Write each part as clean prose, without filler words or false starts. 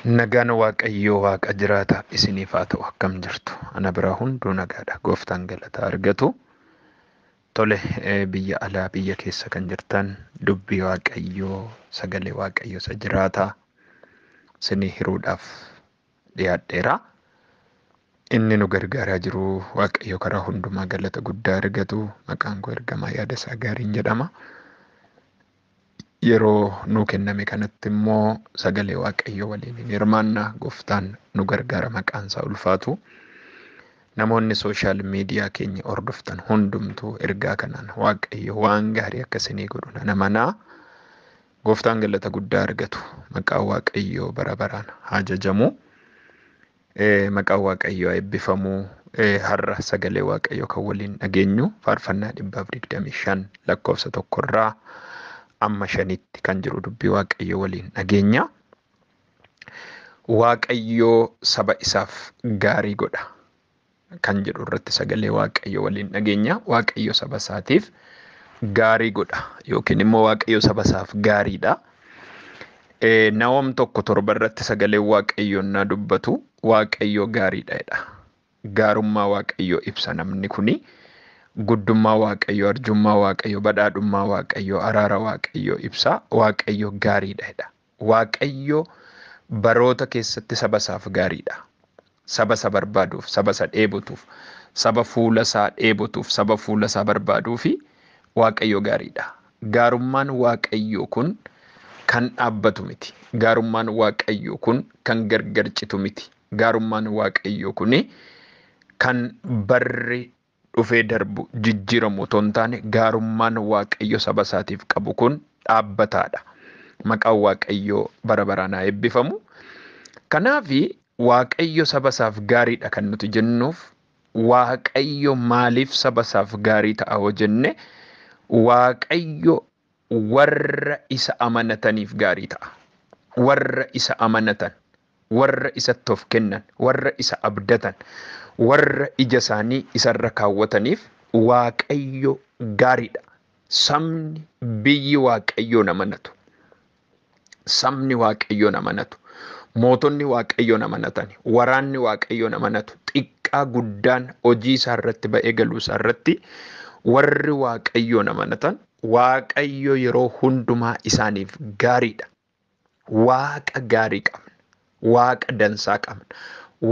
Nagaan Waaqayyoo Waaqa jiraataa isiniif haa ta'u. Akkam jirtu? Ana biraa hunduu nagaadha. Gooftaan galata argatu. Tole, biyya alaa biyya keessa kan jirtan dubbii Waaqayyoo, sagalee Waaqayyoo isa jiraataa isinii hiruudhaaf dhiyaadheera. Inni nu gargaaraa jiru Waaqayyo karaa hundumaa galata guddaa argatu. Maqaan koo ergamaa yaada isaa gaariin jedhama. Yeroo nuu kenname kanatti immoo sagalee Waaqayyoo waliin hin hirmaanna. Gooftaan nu gargaara, maqaan isaa ulfaatu. Namoonni sooshaal miidiyaa keenya hordoftan hundumtuu ergaa kanaan Waaqayyo waan gaarii akka isinii godhu nan amanaa. Gooftaan galata guddaa argatu. Maqaan Waaqayyoo bara baraan haa jajamu. Maqaan Waaqayyoo haa eebbifamu. Har'a sagalee Waaqayyoo kan waliin dhageenyu faarfannaa 125 lakkoofsa 1rraa amma 5tti kan jiru dubbii Waaqayyoo waliin dhageenya. Waaqayyoo saba isaaf gaarii godha kan jedhu irratti sagalee Waaqayyoo waliin dhageenya. Waaqayyo saba isaatiif gaarii godha yookiin immoo Waaqayyo saba isaaf gaariidha. Naa'om 1:7 irratti sagalee Waaqayyoo na dubbatu Waaqayyo gaariidha jedha. Gaarummaa Waaqayyoo ibsa namni kuni. Guddummaa Waaqayyoo, arjummaa Waaqayyoo, badhaadhummaa Waaqayyoo, araara Waaqayyoo ibsa. Waaqayyo gaariidha jedha. Waaqayyo baroota keessatti saba isaaf gaariidha. Saba isa barbaaduuf, saba isa dheebotuuf, saba fuula isaa dheebotuuf, saba fuula isaa barbaaduufi Waaqayyo gaariidha. Gaarummaan Waaqayyoo kun kan dhaabbatu miti. Gaarummaan Waaqayyoo kun kan gargar citu miti. Gaarummaan Waaqayyoo kuni kan barri dhufee darbu jijjiiramu otoo hin taane gaarummaan Waaqayyo saba isaatiif qabu kun dhaabbataadha. Maqaan Waaqayyoo bara baraan haa eebbifamu. Kanaafi Waaqayyo saba isaaf gaariidha kan nuti jennuuf, Waaqayyo maaliif saba isaaf gaarii ta'a hoo jenne, Waaqayyo warra isa amanataniif gaarii ta'a. Warra isa amanatan, warra isatti of kennan, warra isa abdatan, warra ija isaanii isarra kaawwataniif Waaqayyo gaariidha. Sabni biyyi Waaqayyoon amanatu. Sabni Waaqayyoon amanatu. Mootonni Waaqayyoon amanatan, waraanni Waaqayyoon amanatu, xiqqaa guddaan hojii isaa irratti ba'ee galuu isaa irratti warri Waaqayyoon amanatan Waaqayyo yeroo hundumaa isaaniif gaariidha. Waaqa gaarii qabna. Waaqa dansaa qabna.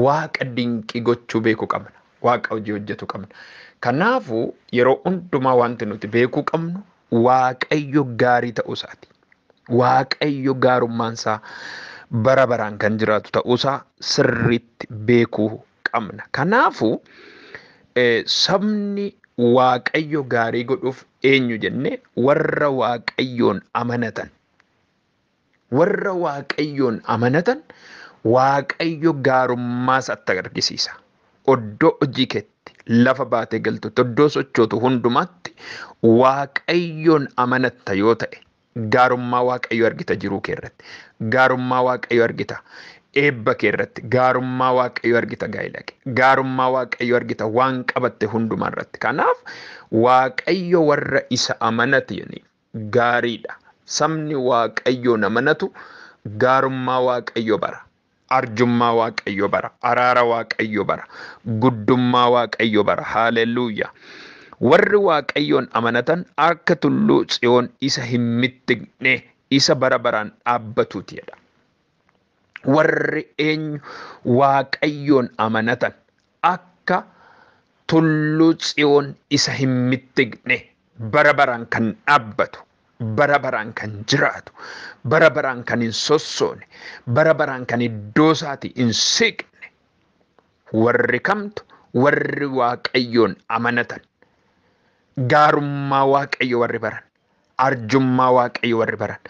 Waaqa dinqii gochuu beeku qabna. Waaqa hojii hojjetu qabna. Kanaafuu yeroo hundumaa wanti nuti beekuu qabnu Waaqayyo gaarii ta'uu isaati. Waaqayyo gaarummaan isaa bara baraan kan jiraatu ta'uusaa sirriitti beekuu qabna. Kanaafuu sabni Waaqayyo gaarii godhuuf eenyu jenne warra Waaqayyoon amanatan. Warra Waaqayyoon amanatan Waaqayyo gaarummaa isaatti agarsiisa. Oddoo hojii keetti, lafa baatee galtutti, oddoo sochootu hundumaatti Waaqayyoon amanatta yoo ta'e gaarummaa Waaqayyoo argita jiruu kee irratti. Gaarummaa Waaqayyoo argita eebba kee irratti. Gaarummaa Waaqayyoo argita gaa'ela kee. Gaarummaa Waaqayyoo argita waan qabatte hundumaa irratti. Kanaaf Waaqayyo warra isa amanataniif gaariidha. Sabni Waaqayyoon amanatu gaarummaa Waaqayyoo bara. Arjummaa Waaqayyoo bara. Araara Waaqayyoo bara. Guddummaa Waaqayyoo bara. Haaleluyyaa. Warri Waaqayyoon amanatan akka tulluu Tsiyoon isa hin mittigne isa bara baraan dhaabbatuuti jedha. Warri eenyu Waaqayyoon amanatan akka tulluu Tsiyoon isa hin mittigne bara baraan kan dhaabbatu, bara baraan kan jiraatu, bara baraan kan hin sossoone, bara baraan kan iddoo isaatii hin siqne, warri kamtu warri Waaqayyoon amanatan, gaarummaa Waaqayyo warri baran, arjummaa Waaqayyo warri baran,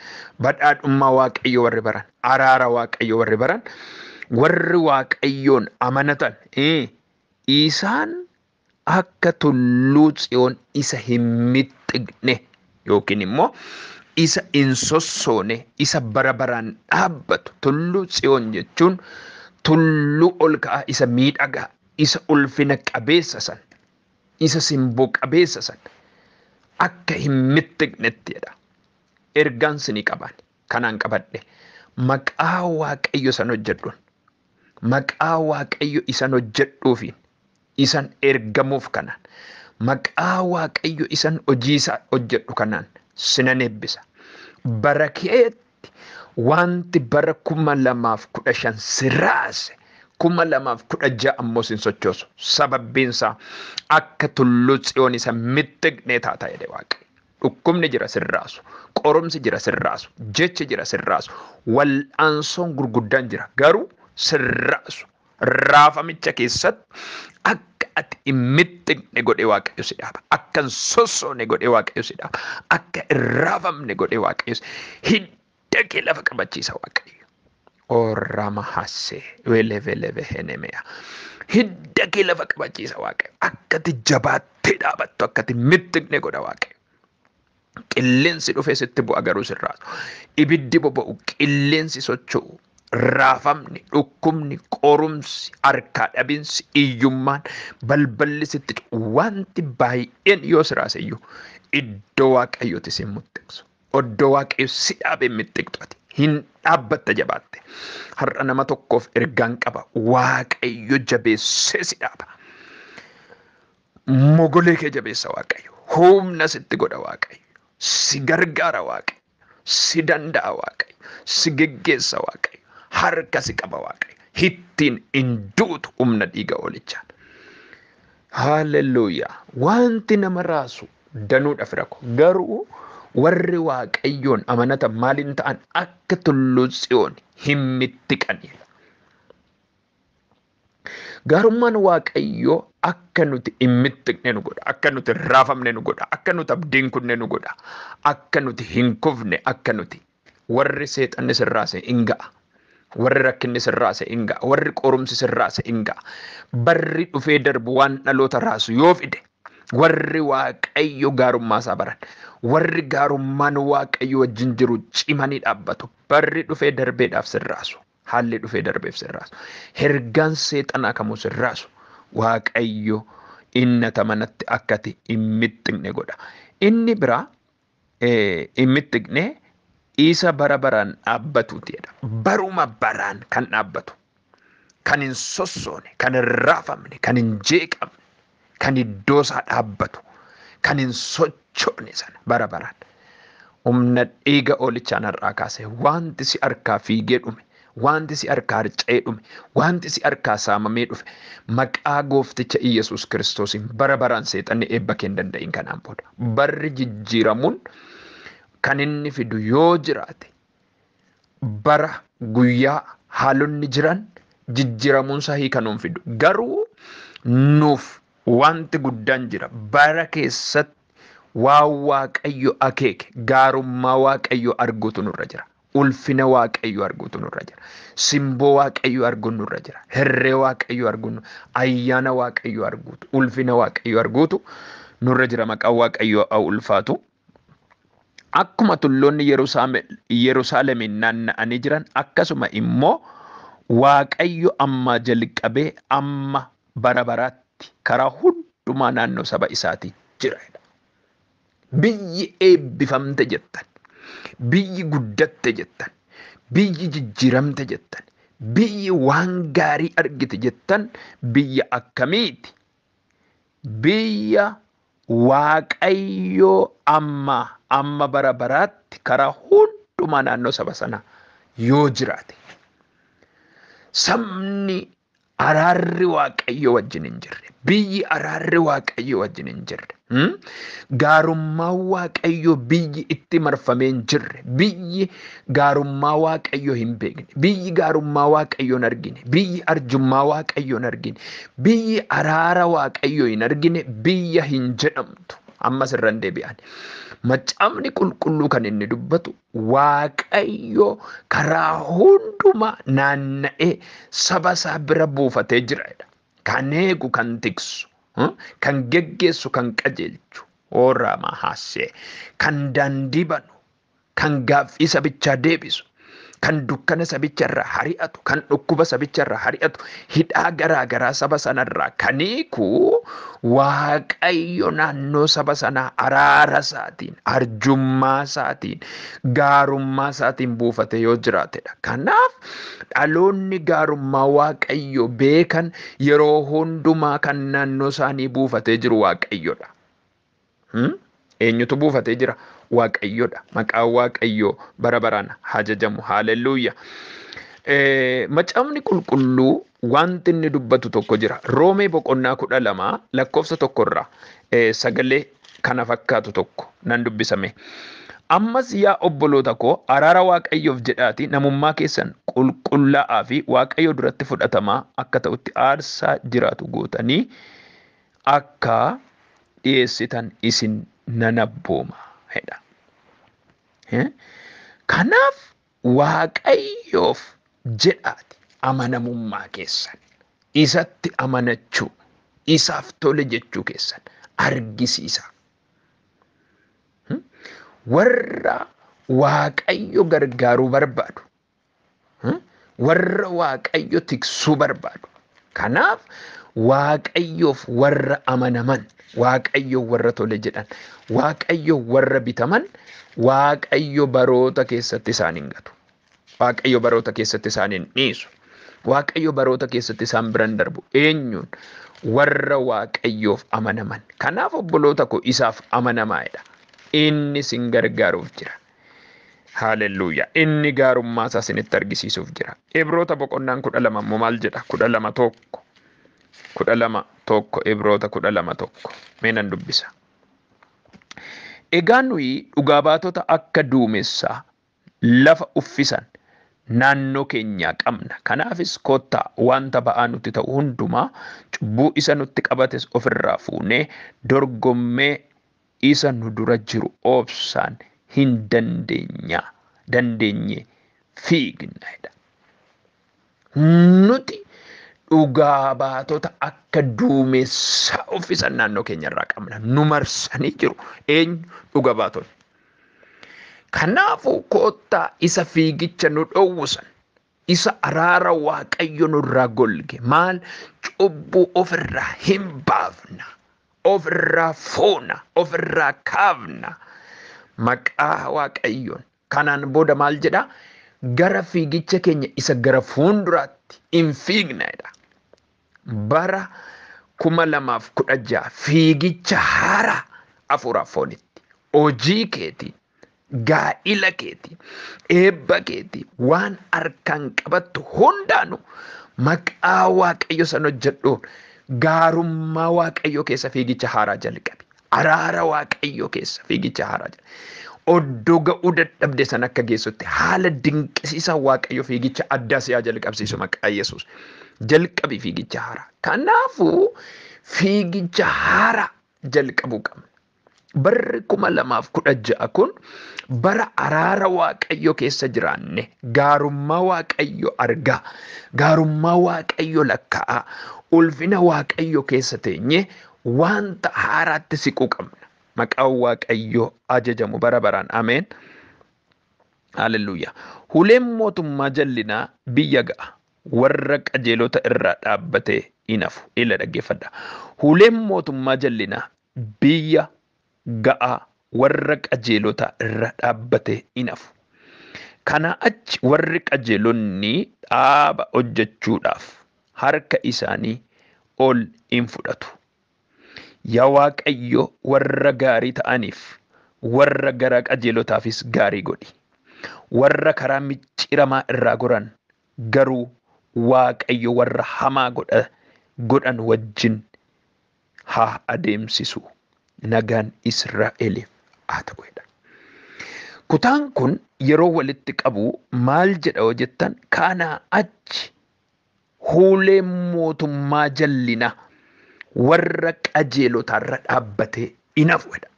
badhaadhummaa Waaqayyo warri baran, araara Waaqayyo warri baran, warri Waaqayyoon amanatan isaan akka tulluu Tsiyoon isa hin mixxigne yookiin immoo isa hin sossoone isa bara baraan dhaabbatu. Tulluu Tsiyoon jechuun tulluu ol ka'aa isa miidhagaa, isa ulfina qabeessa san, isa simboo qabeessa san akka hin mixxignetti jedha. Ergaan sinii qaban kanaan qabadhe. Maqaa Waaqayyo isan hojjedhuun, maqaa Waaqayyo isan hojjedhuufiin, isan ergamuuf kanaan, maqaa Waaqayyo isan hojii isaa hojjedhu kanaan sinan eebbisa. Bara keetti wanti bara 2015 si raase 2016 ammoo sin sochoosu. Sababbiin isaa akka tulluu Tsiyoon isa mittiqnee taata jedhe Waaqayyo. Dhukkubni jira sirraasu, qorumsi jira sirraasu, jechi jira sirraasu, wal'aansoon gurguddaan jira garuu sirraasu. Raafamicha keessatti akka ati hin mittiqne godhee Waaqayyo si dhaaba. Akka hin sossoone godhee Waaqayyo si dhaaba. Akka hin raafamne godhee Waaqayyo si hidda kee lafa qabachiisa Waaqayyo. Orama hassee weleveleve henemeya. Hidda kee lafa qabachiisa Waaqayyo. Akka ati jabaattee dhaabattu, akka ati mittiqne godha Waaqayyo. Qilleensi dhufee sitti bu'a garuu sirraasu. Ibiddi boba'u, qilleensi socho'u, raafamni, dhukkubni, qorumsi, harkaa dhabinsi, iyyummaan, balballi sitti wanti baay'een yoo siraase iyyuu iddoo Waaqayyooti si muttiqsu. Iddoo Waaqayyo si dhaabee mittiqxu ati. Hin dhaabbatta jabaatte. Har'a nama tokkoof ergaan qaba. Waaqayyo jabeessee si dhaaba. Mogolee kee jabeessa Waaqayyo. Humna sitti godha Waaqayyo. Si gargaara Waaqayyo. Si danda'a Waaqayyo. Si geggeessa Waaqayyo. Harka si qaba Waaqayyo. Hittiin hin duutu humna dhiiga oolichaan. Haaleluyyaa. Wanti nama raasu danuudha fira ko. Garuu warri Waaqayyoon amanatan maaliin ta'an akka tulluu Tsiyoon hin mittiqanidha. Gaarummaan Waaqayyoo akka nuti hin mittiqne nu godha, akka nuti hin raafamne nu godha, akka nuti abdiin kunne nu godha, akka nuti hin kufne, akka nuti warri seexanni sirraase hin ga'a. Warri rakkinni sirraase hin ga'a. Warri qorumsi sirraase hin ga'a. Barri dhufee darbu waan dhaloota raasu yoo fide warri Waaqayyo gaarummaa isaa baran, warri gaarummaan Waaqayyo wajjin jiru cimanii dhaabbatu. Barri dhufee darbeedhaaf sirraasu. Haalli dhufee darbeef sirraasu. Hergaan seexanaa kamuu sirraasu. Waaqayyo innata manatti akkati hin mittiqne godha. Inni biraa hin mittiqne isa bara baraan dhaabbatuuti jedha. Baruma baraan kan dhaabbatu, kan hin sossoone, kan hin raafamne, kan hin jeeqamne, kan iddoo isaa dhaabbatu, kan hin sochoone sana bara baraan. Humna dhiiga oolichaan har'aa kaase wanti si harkaa fiigee dhume, wanti si harkaa harca'ee dhume, wanti si harkaa saamamee dhufe, maqaa goofticha Iyyasuus Kiristoosiin bara baraan seexanni eebba kee hin danda'in kanaan booda. Barri jijjiiramuun kan inni fidu yoo jiraate bara guyyaa haalonni jiran jijjiiramuun isaa hiikanuun fidu. Garuu nuuf wanti guddaan jira. Bara keessatti waan Waaqayyo akeeke gaarummaa Waaqayyo arguutu nurra jira. Ulfina Waaqayyo arguutu nurra jira. Simboo Waaqayyo arguun nurra jira. Herree Waaqayyo arguun, ayyaana Waaqayyo arguutu, ulfina Waaqayyo arguutu nurra jira. Maqaan Waaqayyo haa ulfaatu. Akkuma tulloonni Yerusaalemiin naanna'anii jiran akkasuma immoo Waaqayyo ammaa jalqabee amma bara baraatti karaa hundumaa naannoo saba isaatii jira. Biyyi eebbifamte jettan, biyyi guddatte jettan, biyyi jijjiiramte jettan, biyyi waan gaarii argite jettan biyya akkamiiti? Biyya Waaqayyo amma bara baraatti karaa hundumaa naannoo saba sanaa yoo jiraate. Sabni araarri Waaqayyo wajjin hin jirre, biyyi araarri Waaqayyo wajjin hin jirre, gaarummaa Waaqayyo biyyi itti marfamee hin jirre, biyyi gaarummaa Waaqayyo hin beekne, biyyi gaarummaa Waaqayyo hin argine, biyyi arjummaa Waaqayyo hin argine, biyyi araara Waaqayyo hin argine biyya hin jedhamtu. Ammas irra hin deebi'an. Macaafni qulqulluu kan inni dubbatu Waaqayyo karaa hundumaa naanna'ee saba isaa bira buufatee jira jedha. Kan eegu, kan tiksu, kan geggeessu, kan qajeelchu, horaama haasee, kan daandii banu, kan gaaffii sabichaa deebisu, kan dukkana sabicharraa hari'atu, kan dhukkuba sabicharraa hari'atu, hidhaa garaa garaa saba sanarraa kan hiiku Waaqayyo naannoo saba sanaa araara isaatiin, arjummaa isaatiin, gaarummaa isaatiin buufatee yoo jiraatedha. Kanaaf dhaloonni gaarummaa Waaqayyo beekan yeroo hundumaa kan naannoo isaanii buufatee jiru Waaqayyodha. Eenyutu buufatee jira? Waaqayyodha. Maqaan Waaqayyoo bara baraan haa jajamu. Haalelluuya. Macaafni qulqulluu wanti inni dubbatu tokko jira. Roomee boqonnaa 12 lakkoofsa 1 irraa sagalee kana fakkaatu tokko nan dubbisame. Ammas yaa obboloota koo, araara Waaqayyoof jedhaati namummaa keessan qulqullaa'aa fi Waaqayyo duratti fudhatamaa akka ta'utti aarsaa jiraatu gootanii akka dhiyeessitan isin nan abbooma jedha. Kanaaf Waaqayyoof jedhaati amanamummaa keessan, isatti amanachuu, isaaf tole jechuu keessan argisiisa. Warra Waaqayyo gargaaruu barbaadu, warra Waaqayyo tiksuu barbaadu. Kanaaf Waaqayyoof warra amanaman, Waaqayyo warra tole jedhan, Waaqayyo warra bitaman, Waaqayyo baroota keessatti isaan hin gatu. Waaqayyo baroota keessatti isaan hin dhiisu. Waaqayyo baroota keessatti isaan biran darbu. Eenyuun? Warra Waaqayyoof amanaman. Kanaaf obboloota koo, isaaf amanamaadha. Inni isin gargaaruuf jira. Haalelluuyaa. Inni gaarummaa isaa isinitti argisiisuuf jira. Ibroota boqonnaan 12 immoo maal jedha? 12:1. 12:1, Ibroota 12:1. Mee nan dubbisa. Egaa nuyi dhugaa baatota akka duumessaa lafa uffisan naannoo keenyaa qabna. Kanaafis kottaa wanta ba'aa nutti ta'u hundumaa, cubbuu isa nutti qabates ofirraa fuunee, dorgommee isa nu dura jiru obsaan hin dandeenya dandeenye fiigna jedha. Nuti dhugaa baatota akka duumessaa uffisan naannoo keenya irraa qabna. Nu marsanii jiru. Eenyu? Dhuga baatonni. Kanaafuu kottaa isa fiigicha nu dhowwusan, isa araara Waaqayyo nurraa golge, maal, cubbuu ofirraa hin baafna, ofirraa fuuna, ofirraa kaafna. Maqaa Waaqayyoon kanaan booda maal jedhaa? Gara fiigicha keenya isa gara fuulduraatti hin fiigna jedha. Bara 2016 fiigicha haaraa hafuuraaf foonitti, hojii keetiin, gaa'ila keetiin, eebba keetiin, waan harkaan qabattu hundaanu maqaa Waaqayyo san hojjedhuun gaarummaa Waaqayyo keessa fiigicha haaraa jalqabi. Araara Waaqayyo keessa fiigicha haaraa jalqabi. Oddoo ga'uu dadhabde san akka geessutti haala dinqisiisaa Waaqayyo fiigicha addaa si'aa jalqabsiisu maqaa Yesuus. Jalqabi fiigicha haaraa. Kanaafuu fiigicha haaraa jalqabuu qabna. Barri 2016 kun bara araara Waaqayyo keessa jiraanne, gaarummaa Waaqayyo argaa, gaarummaa Waaqayyo lakkaa'aa, ulfina Waaqayyo keessa teenye wanta haaraatti siquu qabna. Maqaan Waaqayyo ajajamu bara baraan. Ameen. Haalelluuyaa. Huleen mootummaa jallinaa biyya ga'a. Warra qajeelota irraa dhaabbatee hin hafu. Ila dhaggeeffadha. Huleen mootummaa jallinaa biyya ga'a, warra qajeelota irra dhaabbatee hin hafu. Kana achi warri qajeelonni dhaaba hojjechuudhaaf harka isaanii ol hin fudhatu. Yaa Waaqayyo, warra gaarii ta'aniif, warra gara qajeelotaafis gaarii godhi. Warra karaa micciiramaa irraa goran garuu Waaqayyo warra hamaa godhan wajjin haa adeemsisu. Nagaan Israa'eliif haa ta'u jedha. Kutaan kun yeroo walitti qabu maal jedha yoo jettan, kanaa achi huuleen mootummaa jallinaa warra qajeelotaarra dhaabbatee hin hafu jedha.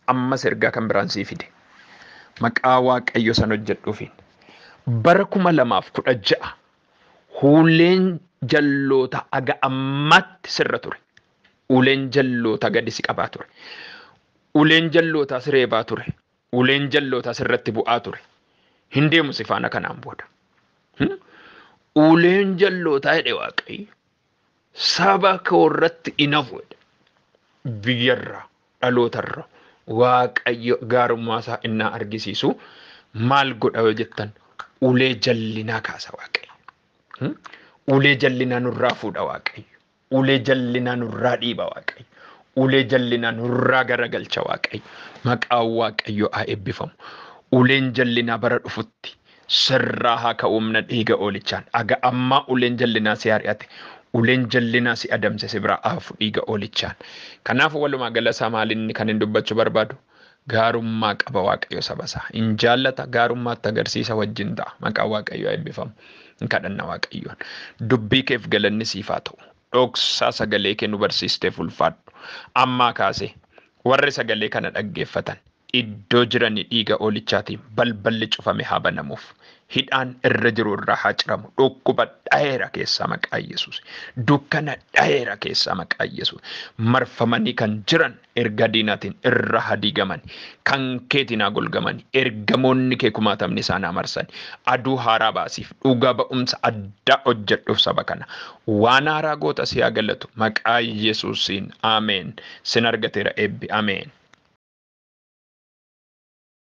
Ammas ergaa kan biraan sii fide. Maqaa Waaqayyo san hojjedhuufiin. Bara 2016 huuleen jalloota aga ammaatti sirra ture. Uleen jalloota gadi si qabaa ture. Uleen jallootaa si reebaa ture. Uleen jallootaa sirratti bu'aa ture. Hin deemu si faana kanaan booda. Uleen jallootaa jedhe Waaqayyo saba koo irratti hin hafu jedhe. Biyyarraa, dhalootarra Waaqayyo gaarummaa isaa innaa argisiisu maal godha yoo jettan, ulee jallinaa kaasa Waaqayyo. Ulee jallinaa nurraa fuudha Waaqayyo. Ulee jallinaa nurraa dhiiba Waaqayyo. Ulee jallinaa nurraa garagalcha Waaqayyo. Maqaan Waaqayyo haa eebbifamu. Uleen jallinaa bara dhufutti sirraa haa ka'u humna dhiiga oolichaan. Aga ammaa uleen jallinaa si ari'ate. Uleen jallinaa si adamse si biraa hafu dhiiga oolichaan. Kanaaf walumaa gala isaa maalinni kan hin dubbachuu barbaadu? Gaarummaa qaba Waaqayyo saba isaa. Hin jaallata, gaarummaatti agarsiisa, wajjin ta'a. Maqaan Waaqayyo haa eebbifamu. Hin kadhanna Waaqayyoon. Dubbii keef galanni siif haa ta'u. Dhoksaa sagalee kee nu barsiisteef ulfaadhu. Ammaa kaasee warri sagalee kana dhaggeeffatan iddoo jiranii dhiiga oolichaatiin balballi cufame haa banamuuf. Hidhaan irra jiru irraa haa ciramu. Dhukkuba dhaheera keessaa maqaa Yesuus. Dukkana dhaheera keessaa maqaa Yesuus. Marfamanii kan jiran erga diinaatiin irra haa diigaman. Kan keetiin haa golgaman. Ergamoonni kee kumaatamni isaan haa marsan. Aduu haaraa baasiif. Dhugaa ba'umsa addaa hojjedhuuf saba kana. Waan haaraa goota si haa galatu. Maqaa Yesuusiin. Ameen. Sin argateera eebbi. Ameen.